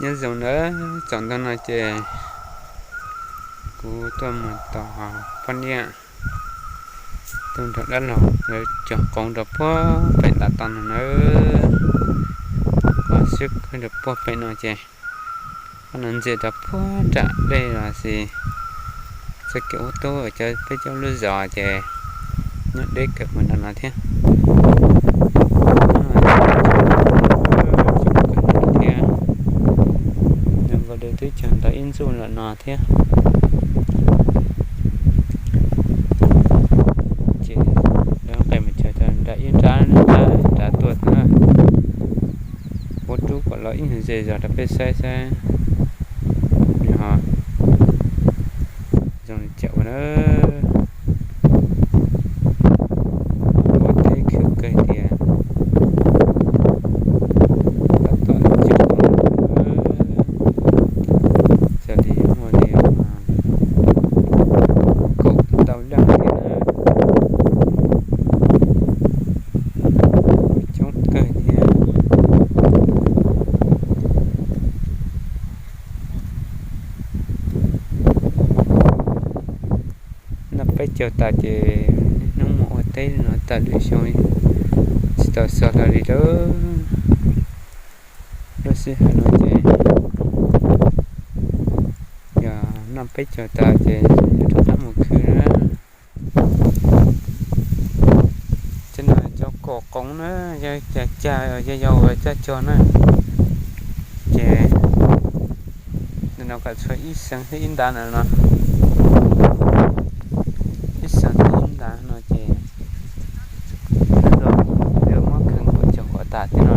Nyob zoo nawb, tsaus ntuj no ces kuv tuaj mus tos poj niam tuaj nrog dab laug lawv cog qoov rau puag pem ntav toj no nawb. Qhov xwb kawg rau puag pem no ces qhov no ntsia rau puag nram dej los sis txoj kev ua teb cov peb cov lub zos ces nyob deb kawg mus nram no thiab. Thiab nws nkaus li twb cog ntawm ib ntsuj lawm no thiab. Ces lawv nqes mus cog nram ib nrab, nrab tuaj na. Kuv rub kom los ib nyuag ze zog rau peb saib saib nws ho zoo li cas ua na. Ua teb khwv kawg tiag. Tab tom cog, xyov li muaj li kaum tau leej thiab na. Coob kawg thiab. Noj peb caug tas ces niaj hnub mus ua teb no tas lwm xyoo tsis tau so hlo li lawm. Lub sij hawm no ces yog noj peb caug tas ces yuav rov qab mus khwv na. Ces no cov kaum qoov na, yog cag cag yog yog ua caj cog na, ces no kom tshuav ib xeev thiab ib ntav no no, ib xeev thiab ib ntav no ces yuav muab khwv nkaus cog kom tas thiab no.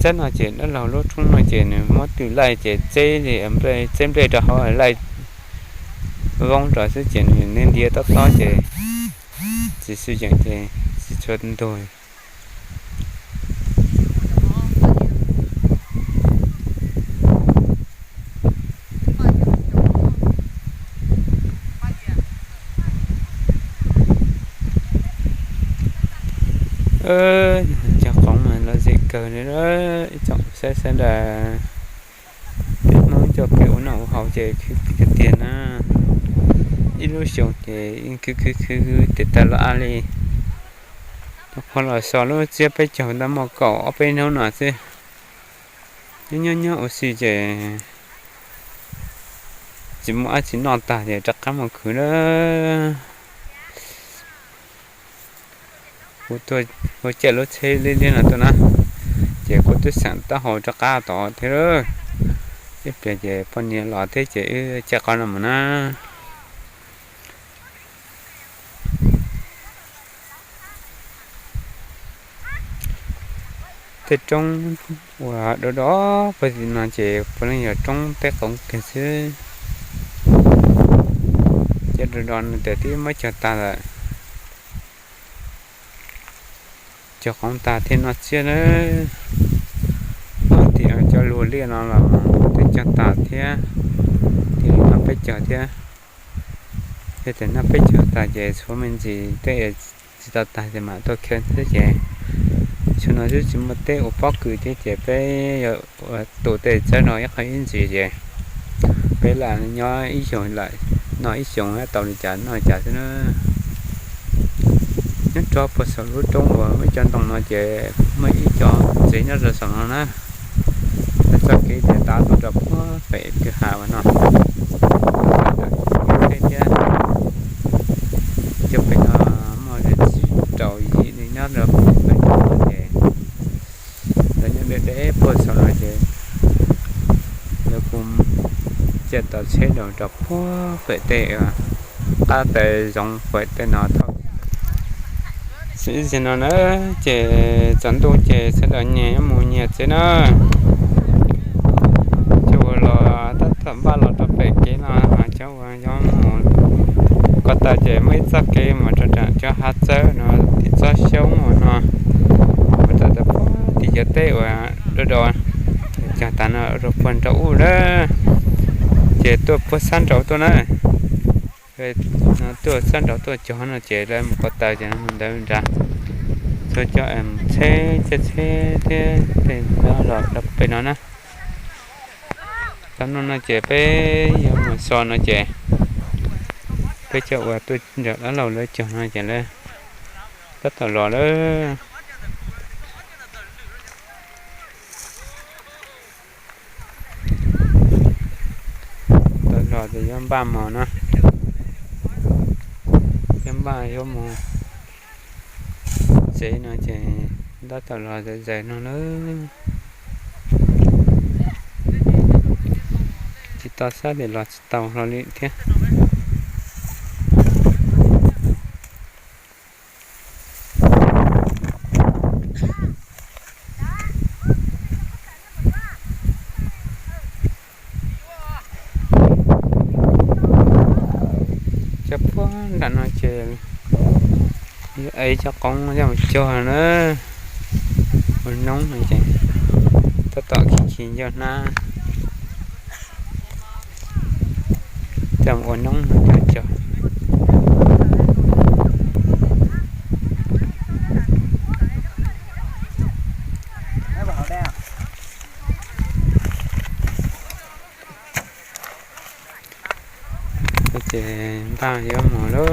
Txeb no ces dab laug lub roob no ces nws muab tw laij ces txeb li, txeb nplej rau hauv laij voob rau xwb ces nws ntiav tob tob ces txiv xwm yeem ces tsis tshua ntug. Cog qoov mas lom zem kawg li, ib tsoom saib sawv daws. Peb Hmoob coj kev ua noj ua haus ces khwv tiag tiag na. Ib lub xyoo ces khwv khwv khwv tiag tag los av li. Rau qhov los so lub tsiab peb caug ntawd muaj kaum ob peb hnub no xwb. Nyob nyob nyob ua si ces tsis muaj dab tsi noj tag ces rov qab mus khwv lawm. Kuv tuaj ua caij lub tsheb liab liab no tuaj na, ces kuv twb xeem taub hau rov qab tod thiab. Ib pliag ces poj niam los thiab ces wb caij qhov no mus na. Tej roob uas dov dov pag no ces puav leej yog roob teb qoov kiag xwb. Cov dov dov no ces twb muab cog tag lawm. Cog qoov tag thiaj noj tsiab na. Hais tias cov luag liaj no los twb cog tag thiab, thiaj li noj peb caug thiab. Yog tias noj peb caug tag ces tshuav me ntsis tej tsis tau tag ces mam tuaj khaws xwb ces, tshuav no twb tsis muaj teb ua pob kws thiab ces peb yuav ua tus tej txawb no ib qho ib ntsis ces peb lam nyob ib xyoos lawm, noj ib xyoos tau li cas noj li cas xwb na. Nyob rau puag saum lub roob uas muaj ib co ntoo no ces muaj ib co tsev nyob rau saum no na. Txoj kev tias tav tuaj rau puag pem kwj ha uas no, thiab cov pem no muaj li tsib rau yim li nyob rau pem no ces lawv nyob deb deb puag saum no ces lawv kuj caij tau tsheb los rau puag pem tej qab taw zoov pem tej no thaum xwb. Ib zaug no na ces tsaus ntuj ces sawv daws nyias mus nyias tsev na. Cov uas los tab tom npaj los rau pem kev no, cov uas yuav mus ko taw ces muaj ib txoj kev mus rau nram cov hav txawb no, tim tsob xyoob no, mus rau tim cov teb uas dov dov cog tag no rau puag nraum ub na, ces tuaj puag sab nraud tuaj na. Tuaj sab nraud tuaj cog no ces lawv mus ko taw ces mus ntawd nrad. Txhua cov tsheb, caij tsheb thiab tej no los rau pem no na. Tau no no ces peb yuav mus so no ces peb coj ua tuaj nram dab laug lawv cog no ces lawv tab tom los lawm. Tau los ces yuav npaj mov no, yuav npaj yuav mus tsev no ces tab tom los zom zaws no lawm. Tsis tau xav tias los tsis tau hlo li thiab. Cov puag nram no ces yuav ev cov qoob coj mus cog na, ua noob no ces tab tom khi khi ncauj hnab coj mus ua noob no coj cog. Ces npaj yuav mus lauj.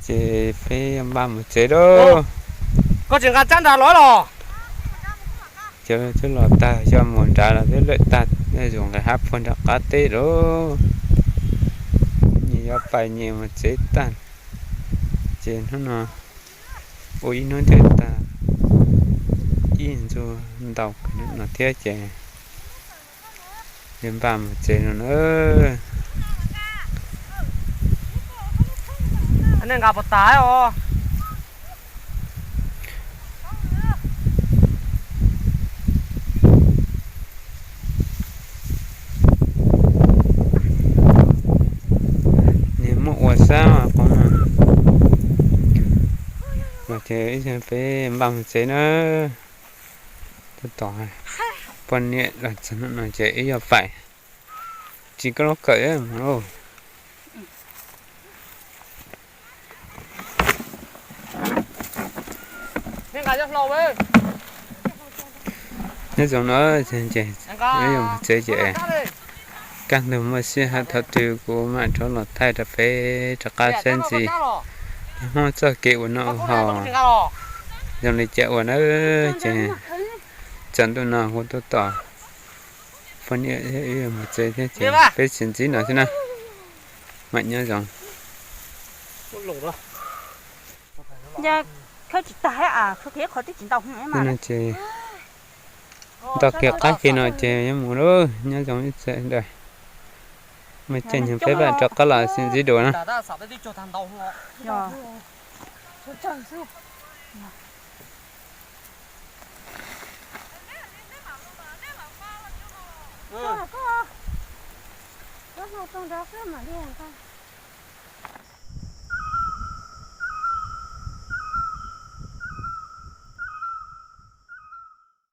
Ces peb yuav npaj mus tsev lauj. Koj tsis nqa tsab nrad los los? Cov twb los tag, coj mus nrad los twb lawm tag, zoo nqis hab puag nram qab teb lauj. Nyias yuav pais nyias mus tsev tag. Ces hnub no ua ib hnub ntiaj tag, ib ntxuag ntau no thiab ces yuav npaj mus tsev no na. Nej nqa puas tas os? Nws muaj ua sab qoob no. Los ces ib zaug peb npaj mus tsev na. Tab tom poj niam los txog no ces ib zaug pais. Tsis koj lub kawm mus lauj. Nyob zoo no ces peb yuav mus tsev ces kaj ntug muaj sij hawm thaum twg kuv mam rov los thaij rau peb rov qab saib ntxiv Hmoob txoj kev ua noj ua haus zoo li cas ua na. Ces tsaus ntuj no kuv tuaj tom poj niam mus tsev thiab ces peb tsis ntxiv no xwb na. Mam nyob zoo. Ces nto kiag qab kiag no ces yuav mus lauj, nyob zoo ib txhia ntawd. Muaj caij nyoog peb pab rov qab los sib ntsib dua na.